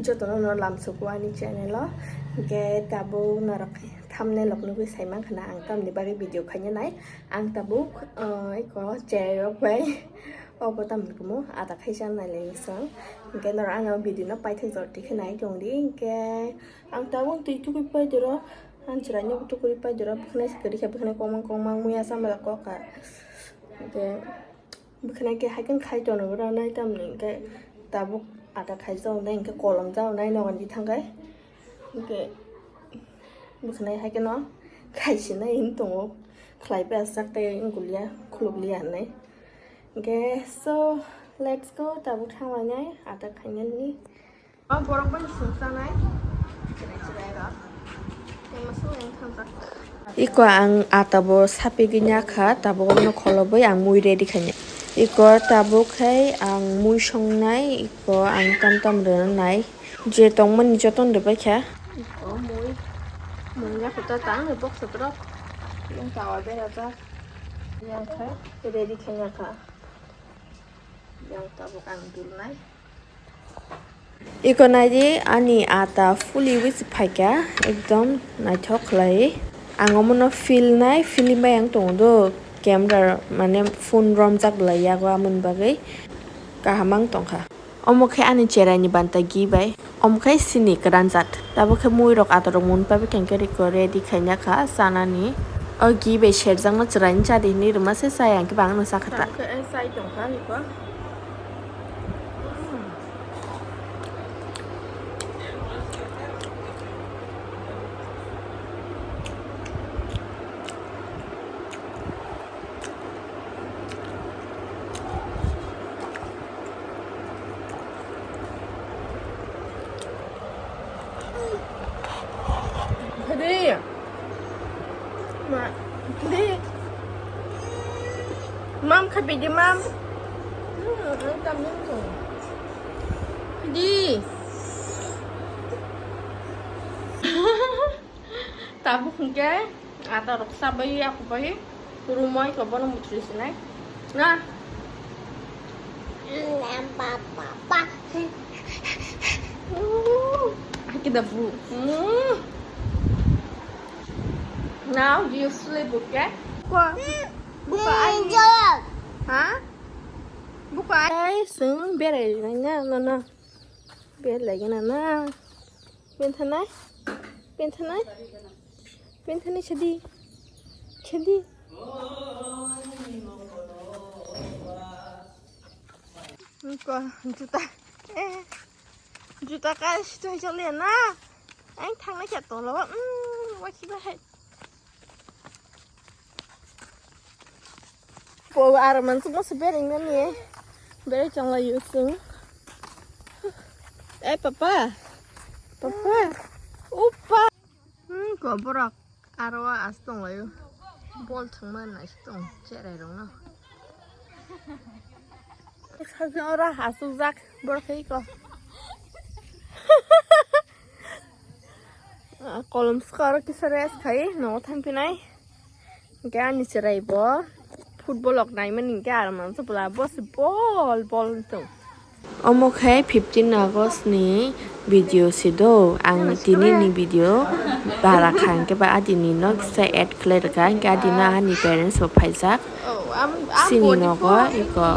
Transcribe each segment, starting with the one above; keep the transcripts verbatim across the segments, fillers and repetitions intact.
Jotono no lamsugo ani channel o. Hingke tabuk norok thumbnail rok nugwi sai mankha na ang tamni bagwi video khaina nai. Ang tabuk, uh, iko cherai rok bai obo tamni kumu ada khaisa nai lai song. Hingke norok ano video no paithak jor tikhe nai tongdi. Hingke ang tabuk twi tugwi pai doro. Ang chwraino tugwi pai doro. Bwkhwnai se kwrwi kha, bwkhwnai komang komang muya samala kok kha. Hingke bwkhwnai khe haikhe khai tongo rw nai tamni hwnkhe tabuk ada khaijak nai hwnkhe kolom jak nai nogon di thangkhai hwnkhe bwkhwnai haikhe no khai sinai hinwi tongo khlai pai aswk tei wngkul ya khuluk liya hinwi hwnkhe so let's go tabuk thanglainai ada khainani. O borok bai songsanai. Chwrai chwrai rok. Tei masuk yang thangjak. Iko ang ata bo sapigwi nyakha, tabuk no kholobwi ang mui ready khainai. Iko tabuk khai ang mui songnai, iko ang tam tam rwnai. Je tongmani joton rwbaikha. Iko mui. Mui nyakha ta tang ni box rok. Yang tawa berajak. Yang khai ready khainakha. Yang tabuk ang dulnai. Iko naidi ani ata fuli wisi phaikha ekdom naithok khlai. Ang omono feel nai, feeling bai ang tongo do camera mane phone romjak lai yago amoni bagwi kaham ang tongkha. Omo khe ani cherai ni banta gi bai. Omo khe sini kwran jat. Tabuk khe mui rok atorok mun pabi khe hwnkhe riko ready khaina kha chanani. O gi bai serjakno chwraini chadi hinwi rwma se chaya hwnkhe bo angno sakha ta. Ang khe chai tongkha riko. Hadi. Ma, hadi. Mam khapi di mam. Hmm, ang tam nung to. Hadi. Tabuk hwnkhe ata rok chabai ya kubai rumoi ko bono muchri sinai na. Hake da bu. Now do you sleep, okay? Buka ai. Ha? Buka ai. Sung berai na na na. Berai na na. Benthanai? Benthanai? Benthanai sadi. Sadi. Ko juta. Eh. Juta ka sitoi chole na. Ang thangna kya tolo. Hmm, wachi bahai. Po aro mansuk masa bering nani eh. Beri chong la yusung. Eh papa. Papa. Upa. Hmm, ko borok aro as tong layo. Bol thangma nai tong cherai rong no. Ora asuk jak borok hai ko. Ah, kolom saka aro kisa rest khai nogo thangpinai. Hingke ani chwrai bo football rok naimani hingke aro mansa bwla bo se bol bol wng tong. Omo khe fifteen August ni video si do, ang tini ni video bara kha hingke ba adini no kisa add khlai rwkha hingke adino ani parents bo phaijak. Sini nogo iko.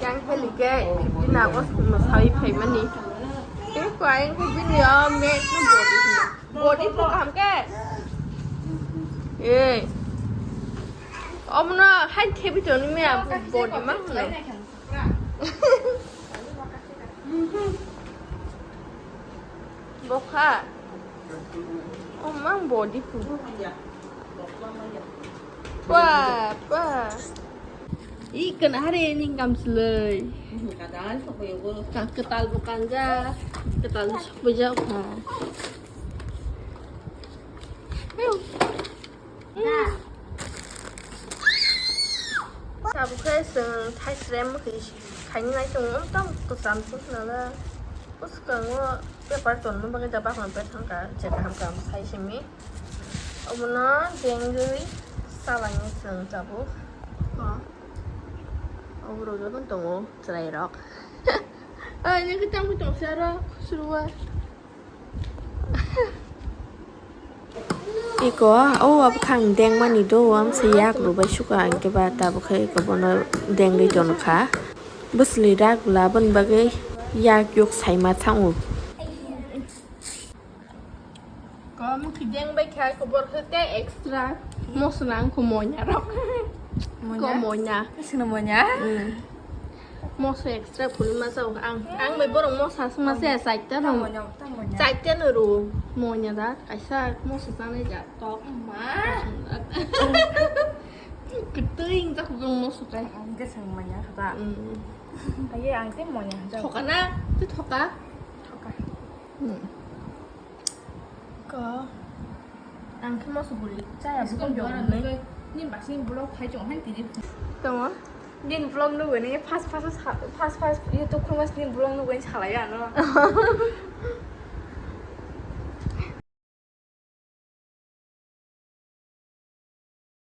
Yang khe like fifteen August ni mwsai phaimani. Tei koi ang khe bini o match no body hino. Body pho kaham khe. Ei. Omono hai khe bito ni me body ma hino. Bokha. Oh, mang body pu. Pa, pa. I kana hare ning kam sulai. Kadal sok boyo go. Ka ketal bukan ja. Ketal sok boyo ka. Tabuk khe chwng thaisrem bwkhwi khainai tongo, tamo kwcham se khwnala. Bwskango paper tonma bagwi da bakhan pai thangkha, je kaham kaham sai simi. Omono dengwi salainai chwng tabuk. Borok joto tongo chwrairok. Ai, nini tangwi tongsa aro khusruwa. Iko, o abo khang dengmani do, o amsa yak rwbai suka, hwnkhe ba tabuk khe iko bono dengwi tono kha. Bwsli rak labani bagwi yak yuk saima thango. Kom kideng bai khai ko bor khe te extra mosla ang ko monya rok. Ko monya. Sino monya. Mosla extra phuli ma sao ang. Ang bai borok mosla sma se saita no. Monya, ta monya. Saita no ro. Monya da kaisa mosla sanai ja tok. Ma. Ketui jak bong mosla kai. Ang ke sang monya kata. Aye ang te monya jak. Thoka na? Te thoka? Thoka. Ko. Ang khe moso guli chaya bukon jong nai. Ni basing vlog khai jong han tini. Tamo? Din vlog nugwi ni first first first first YouTube khulma sini vlog nugwi salai ano.